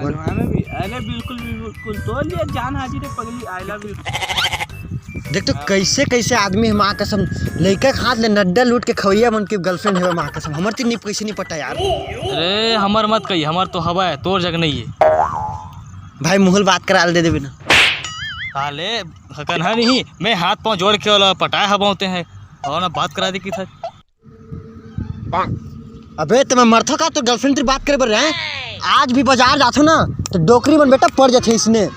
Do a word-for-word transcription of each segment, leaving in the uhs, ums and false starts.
हमें भी, अरे बिल्कुल, बिल्कुल, तो लिए जान हाजिर है पगली, I love you। देख तो कैसे कैसे आदमी है, माँ कसम, लइका के हाथ ले नड्डा लूट के खवैया मन के गर्लफ्रेंड है, माँ कसम, हमर तीर नहीं, कैसे नहीं पटा यार। अरे हमर मत कही, हमर तो हवा है, तोर जग नहीं है। भाई मुहल बात करा दे देबे ना। साले हकन है नहीं, मैं हाथ पाँव जोड़ के वाला पटाए हवा होते हैं, और ना बात करा दे की था। अबे त मैं मरथो का, तो गर्लफ्रेंड तेरी बात करे बर रहे? आज भी बाजार जाथो ना, तो डोकरी मन बेटा पड़ जाथे इसने।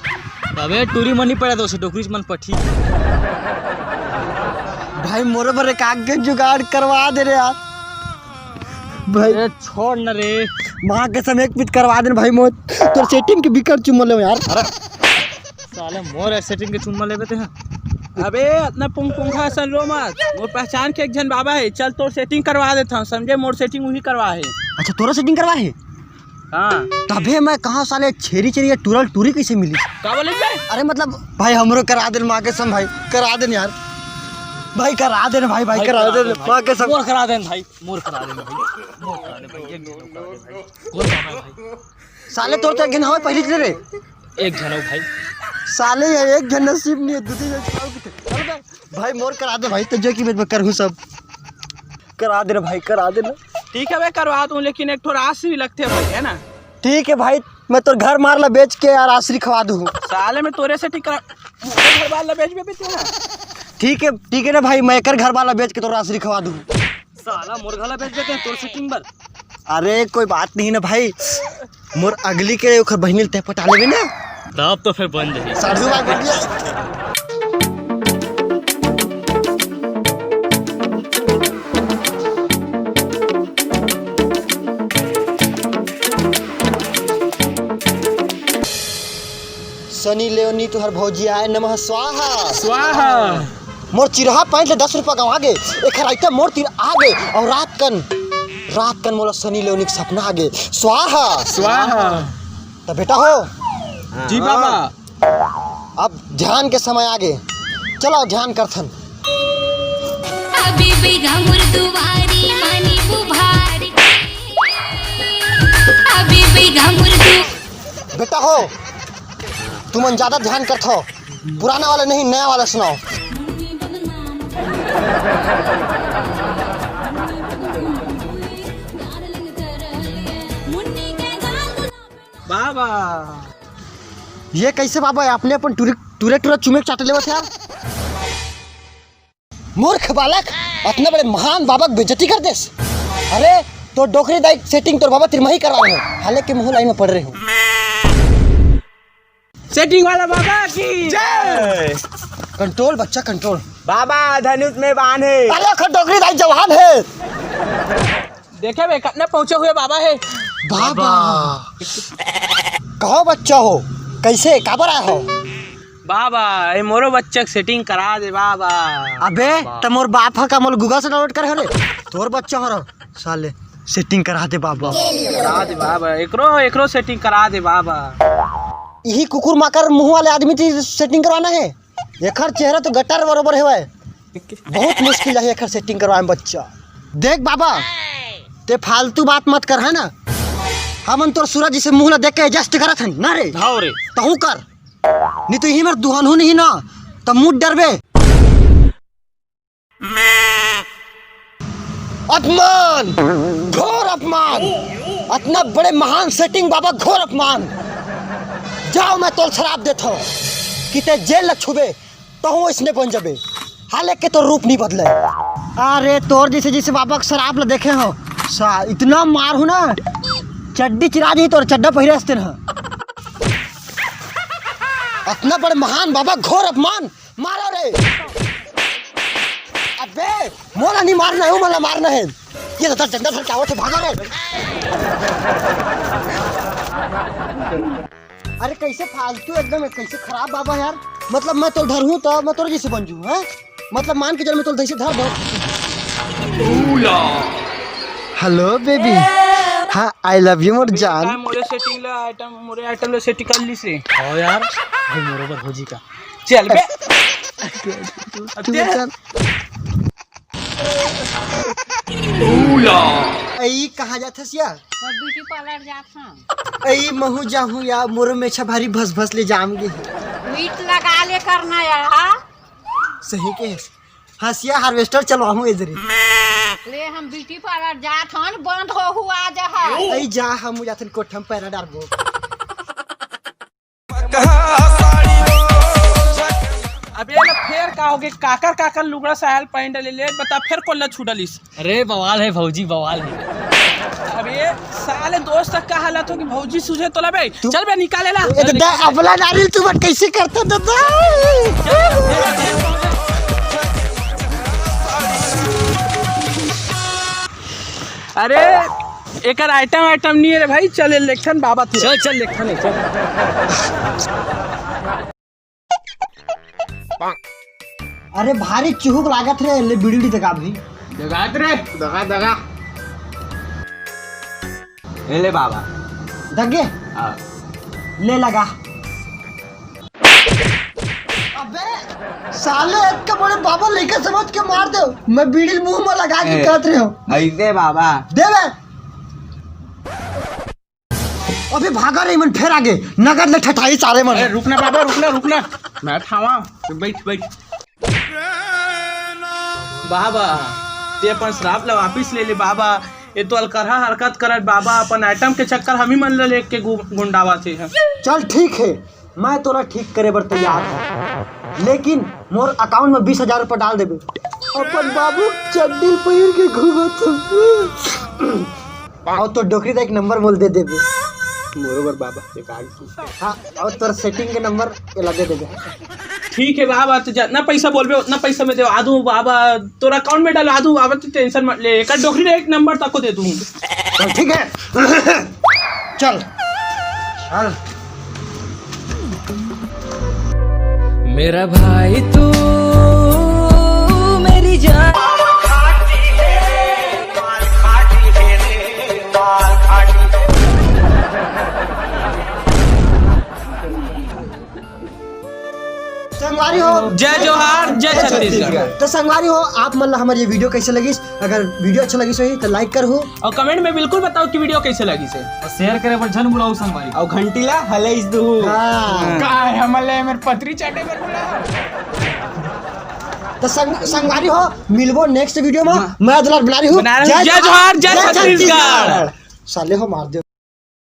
अबे टूरी मन नहीं पड़ा, तो उसे डोकरी मन पठी। भाई मोरे बर एक आग के जुगाड़ करवा दे रे यार। भाई ए, छोड़ न रे। माँ कसम एक पीट करवा देन भाई, मोर तोर सेटिंग के बिकट चुम्मा ले यार। अरे साले मोर सेटिंग के चुम्मा लेबे ते हैं। अबे अतना पुंग पुंगा असन रो मत, मोर पहचान के एक झन बाबा है, चल तोर सेटिंग करवा देता हूँ, समझे? मोर सेटिंग वही करवा है। अच्छा तोरा सेटिंग करवा है? हाँ। तबे मैं कहा साले छेरी छेरी या टूरल टूरी कैसे मिली? का बोले बे? अरे मतलब भाई हमरो करा देन माँ कसम भाई, करा देन यार। भाई करा देन भाई, भाई भाई करा करा देन देन भाई। माँ कसम। मोर करा देन भाई, मोर करा देन भाई, मोर करा देन भाई, एक झन करा देन भाई। कोई बाबा है भाई? साले तोर तो एक झन हवे पहली से रे। एक झन हो भाई। साले ये एक झन नसीब नहीं है, दो तीन झन चलाओ किथे। अरे बे, भाई मोर करा दे भाई, तो जो की मैं करहूँ सब। करा दे रे भाई, करा दे ना। ठीक है भाई करवा दूँ, लेकिन एक ठो राशि भी लगते भाई, है ना? ठीक है भाई, मैं तोर घर मार ला बेच के यार आश्री खवा दूँ। साले मैं तोरे से ठीक करा, मोरे घर वाला बेच भी तू ना। ठीक है, ठीक है ना भाई, मैं एकर घर वाला बेच के तोर आश्री खवा दूँ। साला मोर घला बेच देते हैं तोर सेटिंग बर। अरे कोई बात नहीं ना भाई, मोर अगली के ओखर बहिनी ल तय पटा लेबे ना। तब तो फिर बन जाही। साढ़ू बात बोल दिया। सनी लेओनी तुहर भौजी आए, नमः स्वाहा। स्वाहा। मोर चिरहा पैंट ले दस रुपया गंवा गे, एखर आइटम मोर तीर आ गे, अउ रात कन, रात कन मोला सनी लेओनी के सपना आ गे। स्वाहा। स्वाहा। त बेटा हो। जी बाबा। अब ध्यान के समय आ गे, चलो ध्यान करथन। अभी बेगा मोर दुआरी मानी बुभार के। अभी बेगा मोर दु- बेटा हो, तुमन ज्यादा ध्यान करथो, पुराना वाला नहीं, नया वाला सुनाओ। बाबा, ये कैसे बाबा है? अपने अपन टूरे टूरे टूरा चुमे के चाटे लेवत यार। मूर्ख बालक, अतना बड़े महान बाबा के बेइज्जती कर देस। अरे, तोर डोकरी दाई सेटिंग तोर बाबा तीर मही करवा रहे हो, हालांकि महू लाइन में पड़ रहे हो। सेटिंग वाला बाबा की जय। कंट्रोल बच्चा, कंट्रोल। बाबा, धनुष में बाण है। अरे, ओखर डोकरी दाई जवान है। देखे बे, कितना पहुंचे हुए बाबा है। बाबा। कहो बच्चा हो, कैसे, काबर आए हो? बाबा, ए मोरो बच्चा के सेटिंग करा दे बाबा। अबे, बाबा। त मोर बाप ह का मोला Google से डाउनलोड करे हरे? तोर बच्चा हो रहा, साले, सेटिंग करा दे बाबा। करा दे बाबा, एकरो, एकरो सेटिंग करा दे बाबा। यही कुकुर माकर मुंह वाले आदमी से सेटिंग करवाना है? एखर चेहरा तो गटर बरोबर हेवय। बहुत मुश्किल है एखर सेटिंग करवाए में बच्चा। देख बाबा, ते फालतू बात मत कर, है ना? हमन तोर सूरज जिसे मुंह ला देख के एडजस्ट करत हन ना रे। हाव रे। तहू कर। नहीं तो यही मेर दुहन हूं नहीं ना, त मुंह डरबे। अपमान, घोर अपमान। अतना बड़े महान सेटिंग बाबा, घोर अपमान। जाओ, मैं तोल शराब देत हूं कि ते जेल ल छुबे, तहूं इसने बन जबे। हालांकि तोर रूप नहीं बदले। अरे, तोर जैसे जैसे बाबा के शराब ल देखे हो, सा-, इतना मार हूं ना, चड्डी चिरा दी तोर, चड्डा पहिरे हस्ते ना। अतना बड़े महान बाबा, घोर अपमान। मारो रे। अबे, मोला नहीं मारना है, वो मोला मारना है। ये तो झंडा धर के आवत है, भागो रे। अरे कैसे फालतू एकदम, कैसे खराब बाबा यार। मतलब मैं तो धर हूँ तो मैं तोर जैसे बन जू, हैं? मतलब मान के चल मैं तो धैसे धर दो। Hello baby. हाँ, I love you मोर जान। मोरे सेटिंग ला आइटम, मोरे आइटम ला सेटिंग कर ली से। हो यार, भाई मोरो बर हो जी का। चल बे। तू चल। ई कहाँ जात हस या? मैं ब्यूटी पार्लर जात हूँ। ई महू जाहूँ या, मोरो मेछा भारी भस भस ले जाम गे। मीट लगा ले करना यार, हाँ? सही के हस। हसिया हार्वेस्टर चलवाहूँ ए जरी। ले हम ब्यूटी पार्लर जात हन, बंद हो हुआ जहा। अई जा, हम जाथन कोठम पैरा डारबो। अबे ले फेर का होगे? काकर काकर लुगड़ा सायल पैंट ले ले बता, फेर कोल्ला छुडलिस। अरे बवाल है भौजी, बवाल है। अबे साले दोस्त तक का हालत हो कि भौजी सूझे तोला बे। तू चल बे निकाले ला। ए दादा, अबला नारियल तू बट कैसे करता दादा? अरे एकर आइटम आइटम नहीं है रे भाई, चल इलेक्शन बाबा तू। चल चल इलेक्शन है, चल। अरे भारी चुहुक लागत रे, ले बीड़ी उड़ी दगा भी। दगात रे, दगा, दगा। ए ले बाबा। दगे? हाँ। ले लगा। अबे साले, एक के बड़े बाबा लइका समझ के मार दे। मैं बीड़ी मुंह में लगा के ए। कहत रहे हो। ऐसे बाबा। दे बे। अबे भागा रे, मन फेर आगे। नगद ले ठठाई सारे मन। ए, रुकना बाबा, रुकना, रुकना। मैं ठावा, बैठ, बैठ। बाबा, ते अपन श्राप ला वापिस ले ले बाबा। ये तो अलकरहा हरकत करत बाबा, अपन आइटम के चक्कर हम ही मन ला लेके गु-, गुंडावा थे। चल ठीक है, मैं तोला ठीक करे बर तैयार हूँ, लेकिन मोर अकाउंट में बीस हजार रुपया डाल देबे। अपन बाबू चड्डी पहिर के घूमत हूँ। और तो डोकरी दा एक नंबर मोल दे देबे। मोरो बर बाबा, एक आग की। हाँ, और तोर सेटिंग के नंबर एला दे देबे। ठीक है बाबा, तो जितना पैसा बोलबे उतना पैसा मैं देवा दूँ बाबा, तोर अकाउंट में डलवा दूँ बाबा, तू टेंशन मत ले। एक डोकरी दा एक नंबर तको दे दूँ। चल ठीक है। चल। चल। मेरा भाई तू मेरी जान। संगवारी हो। जय जोहार, जय छत्तीसगढ़। तो संगवारी हो, आप मन ला हमर ये वीडियो कैसे लगिस? अगर वीडियो अच्छा लगिस होही तो लाइक करहू। और कमेंट में बिल्कुल बताओ कि वीडियो कैसे लगिस हे। और शेयर करे बर झन भुलाओ संगवारी। और घंटी ला हलाइस दू। हाँ। का है, हमन ला एमेर पतरी चाटे बर बुला? तो संग-, संगवारी हो, मिलबो नेक्स्ट वीडियो में। हाँ। मैं दुलार बना रही हूँ। बना रही हूँ। जय जोहार, जय छत्तीसगढ़। साले हो मार दे।